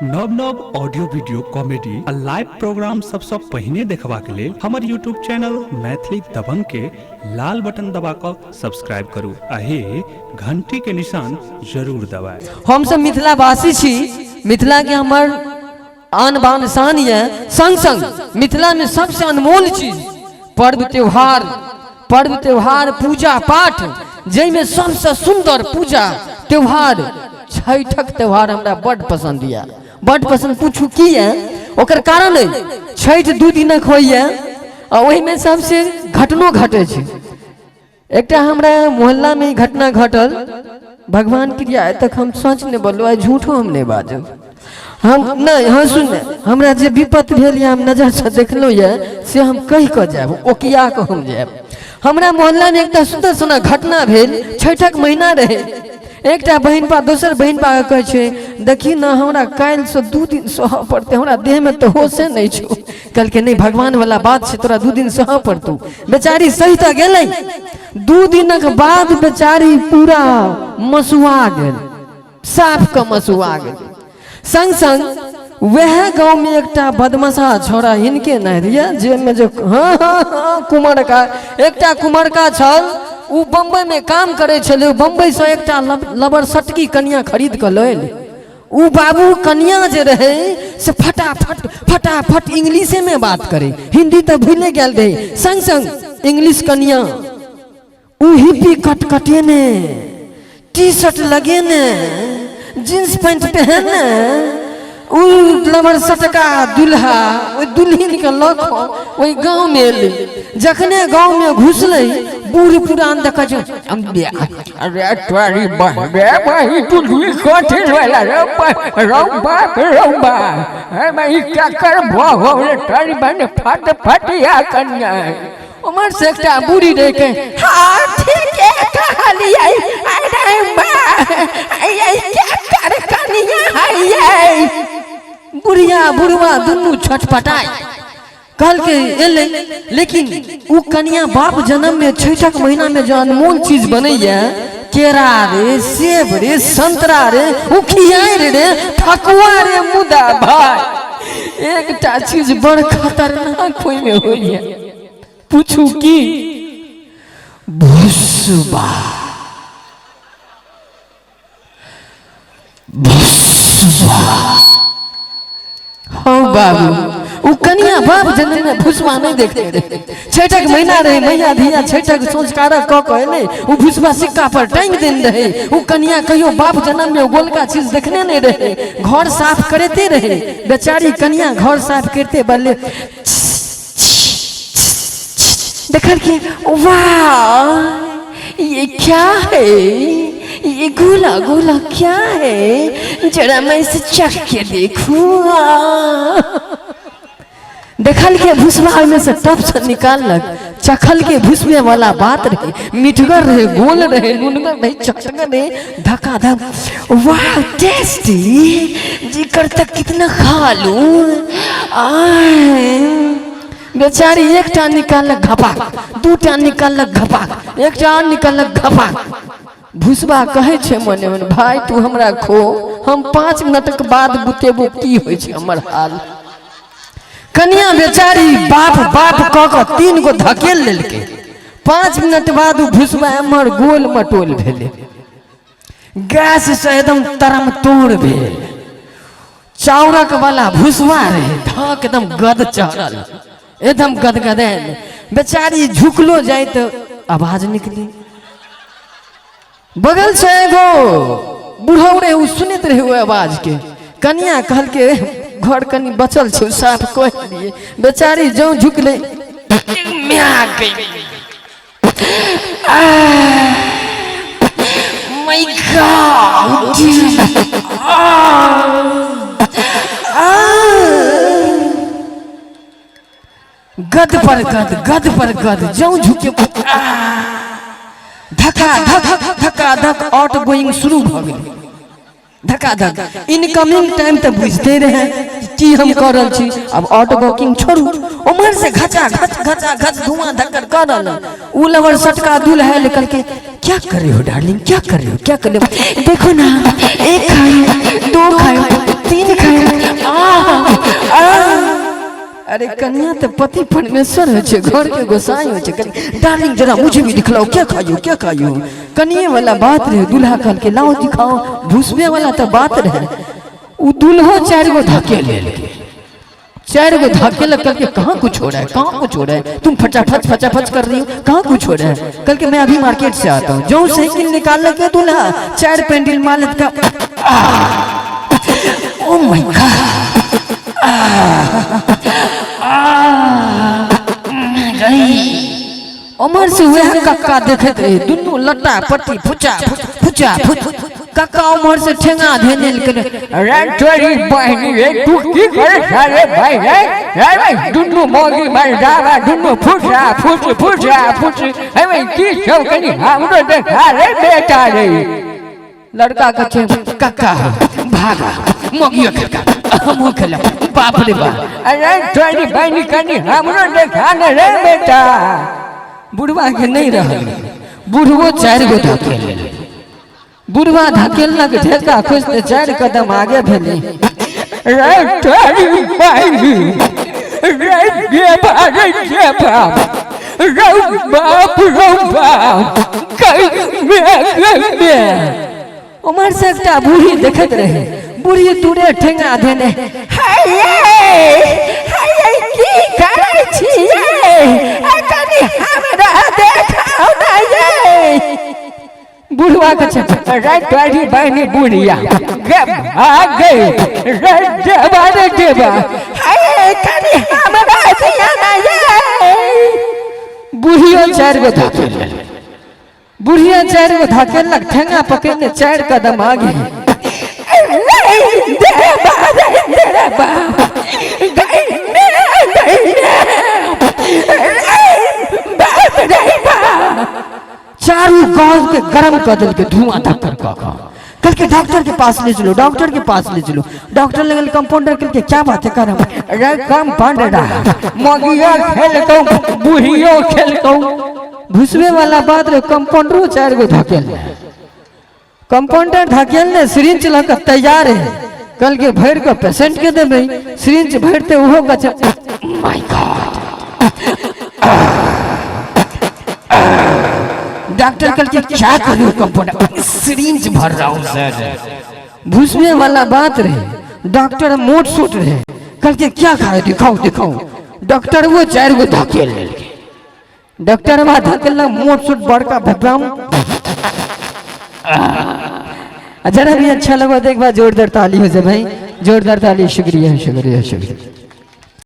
नव नव audio video comedy आ लाइव प्रोग्राम सबसँ पहिने देखबाक लेल हमर यूट्यूब चैनल मैथिली दबंग के लाल बटन दबा कऽ सब्सक्राइब करू आ हे घंटी के निशान जरूर दबाएब। हमसब मिथिलावासी छी। मिथिलाके हमर आन बान शान यऽ। संग संग मिथिलामे सबसँ अनमोल चीज पर्व त्योहार, पर्व त्योहार पूजा पाठ, जाहिमे सबसँ सुन्दर पूजा त्योहार छठिक त्योहार हमरा बड्ड पसन्द यऽ, बड्ड पसन्द। पूछू की यऽ? ओकर कारण अइ छठि 2 दिनक होइए आ ओहिमे सबसँ घटनो घटै छै। एकटा हमरा मोहल्लामे ई घटना घटल। भगवान क्रिया आइ तक हम सच नहि बोललहुँ, आइ झूठो हम नहि बाजब। हम नहि, हँ सुन, हमरा जे विपत्ति भेल यऽ हम नजरसँ देखलहुँ यऽ से हम कहि कऽ जायब, ओकिया कऽ हम जायब। हमरा मोहल्लामे एकटा सुन्दर सुन्दर घटना भेल। छठिक महीना रहै, एकटा बहिनपा दोसर बहिनपाके कहै छै, देखी ने हमरा काल्हिसँ 2 दिन सहऽ पड़तै, हमरा देहमे तऽ होशे नहि छौ। कहलकै नहि भगवानवला बात छै, तोरा 2 दिन सहऽ पड़तौ। बेचारी सहि तऽ गेलै, 2 दिनक बाद बेचारी पूरा मसुआ गेल, साफ कऽ मसुआ गेल। संग संग वएह गाँवमे एकटा बदमाशा छौड़ा हिनके नहि रहै, जाहिमे जे हँ हँ हँ कुमरका, एकटा कुमरका छल, ओ बम्बइमे काम करै छलै। ओ बम्बइसँ एकटा लबर सटकी कनिया खरीद कऽ लऽ एलै। ओ बाबू कनिया जे रहै से फटाफट फटाफट इंग्लिशेमे बात करै, हिंदी तऽ भूले गेल रहै। संग संग इंग्लिश कनिया ओ हिप्पी कट कटेने, टी शर्ट लगेने, जींस पैंट पहने, ओ लबर सटका दुल्हा ओहि दुल्हिनके लऽ कऽ ओहि गाँवमे एलै। जखने गाँवमे घुसलै, बूढ़ पुरान देखै छै, अरे तोरी बहबे बही दुल्ही कथी वाला रे रौ बाप रौ बा, हे भाई केकर भऽ हो रे तोरी बहन फट फटिया कन्या। उमर से एकटा बूढ़ी रहे के, हाँ ठीक है कहलियै, अरे बा ये केकर कन्या है ये? बुढ़िया बुढ़वा दुनू छटपटाय कहलकै एलै। लेकिन ओ कनिया बाप जन्म में छठक महीना में जो अनमोल चीज बनैया, केरा रे, सेब रे, संतरा रे, उखियार रे, ठकुआ रे, मुदा भाई एकटा चीज बड़ खतरनाक ओहिमे होइया। पूछू की? भुसबा। भुसबा। हौ बाबू, ओ कनिया बाप जन्म में भुसबा नहीं देखने रहे। छठक महीना रहे, मैया धिया छठक संस्कारक कऽ कऽ एलै, ओ भुसबा सिक्का पर टांगि देने रहे। ओ कनिया कहियो बाप जन्म में गोलका चीज देखने नहीं रहे। घर साफ करते रहे बेचारी कनिया, घर साफ करते बल्ले देखल कि वाह ये क्या है, ये गोला गोला क्या है, जरा मैं इसे चख के देखूं। देखल के भुसबा ओहिमे से टप से निकाललक, चखल के भुसबे वाला बात रहे, मिठगर रहे, गोल रहे, नुनगर रहे, चटगर रहे, धक्का धक, वाह टेस्टी, जी करता कितना खा लूं। आय बेचारी एकटा निकाललक घपाक, 2टा निकाललक घपाक, एकटा और निकाललक घपाक। भुसबा कहै छै मने मन, भाई तू हमरा खो, हम 5 मिनटक बाद बुतेबो की होइ छै हमर हाल। कनिया बेचारी बाप बाप कऽ कऽ 3 गो धकेल लेलकै। 5 मिनट बाद ओ भुसबा एम्हर गोल मटोल भेलै, गैस से एकदम तरम तोड़ भेल। चाउरक वाला भुसबा रहे, धक एकदम गद चढ़ल, एकदम गदगदायल। बेचारी झुकलो जाय तऽ आवाज निकली। बगल से एगो बुढ़ऊ रहे, ओ सुनैत रहे ओहि आवाज के। कनिया कहलकै घर कनि बचल छै, साफ कऽ दियै। बेचारी जौं झुकलै, म्या गई। My God! गद पर गद, गद पर गद, जौं झुके धक्का धक धक्का धक आउट गोइंग शुरू भऽ गेलै, धक्का धक। इनकमिंग टाइम तऽ बुझते रहे की हम कऽ रहल छी, अब आउट गोइंग छोड़ू, उम्हर से घचा घच घचा घच धुआं धक्कर कऽ रहल। उ लवर सटका दुल्हा निकल के, क्या कर रहे हो डार्लिंग, क्या कर रहे हो, क्या कर रहे हो, देखो ना 1 खाए, 2 खाए, 3 खाए, अरे कन्या तो पति परमेश्वर होइ छै, घर के गोसाई होइ छै। डार्लिंग जरा मुझे भी दिखलाओ, क्या खाइयो क्या खाइयो। कनिए वाला बात रहे, दूल्हा कहल के लाओ दिखाओ, भूसबे वाला तो बात रहे। उ दूल्हो 4 गो धकेल लेलकै, 4 गो धकेल कहल के कहाँ कुछ हो रहा है, कहाँ कुछ हो रहा है, तुम फटाफट फटाफट कर रही हो, कहाँ कुछ हो रहा है। कल के मैं अभी मार्केट से आता हूँ। जो साइकिल निकाल के दूल्हा 4 पेंडल मार का, ओ my God, उमर से वह कक्का देखते रहे, दुनू लट्टा पट्टी फुचा फुचा फुच। कक्का उमर से ठेंगा धेने के रे तोरी बहिनी रे, तू की करे सारे भाई रे? रे भाई दुनू मौगी मर्दावा दुनू फुसा फुस फुसा फुस। हे भाई की सब कनी हमरो देखा रे बेटा रे। लड़का कहे कक्का भागा मौगियो कक्का हमहू खेलब, बाप रे बाप। अरे तोरी बहिनी कनी हमरो देखा ने रे बेटा। बुढ़वा के नहीं रहल, बुढ़वो 4 गो धकेल, बुढ़वा धकेलक ढेका खुश 4 कदम आगे भेली। रे तोरी बहिनी रे देवा रे देवा, रौ बाप रौ बाप कई में। उमर से एकटा बूढ़ी देखैत रहे, बूढ़ी तुरे ठेंगा धेने, हाय हाय की करै छियै, कनी हमरा देखाउ ने यै। बुढ़वा के छै रे तोरी बहिनी बुढ़िया गे भाग गई रे देवा रे देवा, हाय कनी हमरा दिया ने यै। बुढ़ियो 4 गो धकेल, बुढ़िया 4 गो धकेलक ठेंगा पकड़ने 4 कदम आगे। चारू गांव के गरम कर दिल के धुआं धक्कर कऽ कऽ। कल के डॉक्टर के पास ले चलो, डॉक्टर के पास ले चलो। डॉक्टर लगल कंपाउंडर कल के क्या बात है कर रे कंपाउंडर मगिया खेलकौ बुढ़ियो खेलकौ। भुसबे वाला बात रे, कंपाउंडरो 4 गो धकेल, कंपाउंडर धकेल ने सिरिंज लऽ कऽ तैयार है, कल के भरि कऽ पेशेंट के देबै। सिरिंज भरते ओहो गछ, my God. Doctor कल के क्या करूं कंपाउंडर, सिरिंज भर रहा हूं सर। भुसबे वाला बात रहे, डॉक्टर मोट सोट रहे, कल के क्या खाए दिखाओ दिखाओ। डॉक्टर वो 4 गो धकेल लेलकै, डॉक्टर बा धकेल मोट सोट बड़का भगवान। जरा भी अच्छा लगा तो एक बार जोरदार ताली हो जाए भाई, जोरदार ताली। शुक्रिया शुक्रिया शुक्रिया।